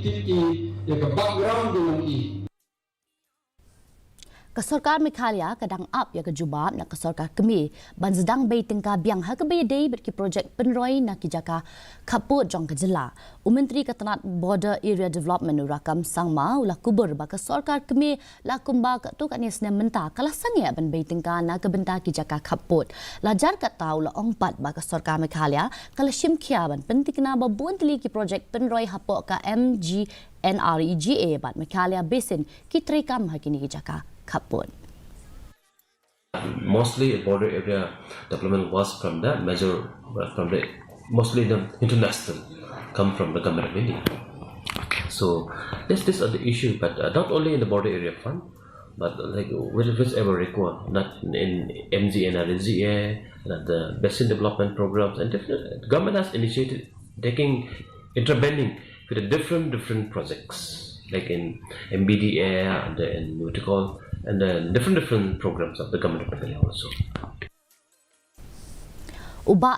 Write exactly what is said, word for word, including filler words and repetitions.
Tip ki ïa ka background jong i. Ka sorkar Meghalaya ka dang ap ïa ka jubab na ka sorkar kmie ban sdang bei tyngka biang ha kaba ïadei bad ki projek pynroi na ki jaka khappud jong ka jylla. U Myntri ka tnat Border Area Development u Rakkam Sangma u la kubur ba ka sorkar kmie la kumba katto katne snem mynta ka la sangeh ban bei tyngka na ka bynta ki jaka khappud. La jar katta u la ong pat ba ka sorkar Meghalaya ka la shim khia ban pyntikna ba bun tylli ki projek pynroi hapoh ka M G N R E G A bad Meghalaya Basin ki treikam ha kine ki jaka khappud. Mostly border area development was from the major, from the mostly the international, come from the government of India. So this these are the issue, but uh, not only in the border area fund, but uh, like with- whichever require, not in M G N R E G A, and the basin development programs, and different government has initiated taking intervening with the different different projects like in M B D A and the, in what you call and the different different programs of the government of Meghalaya also. U Bah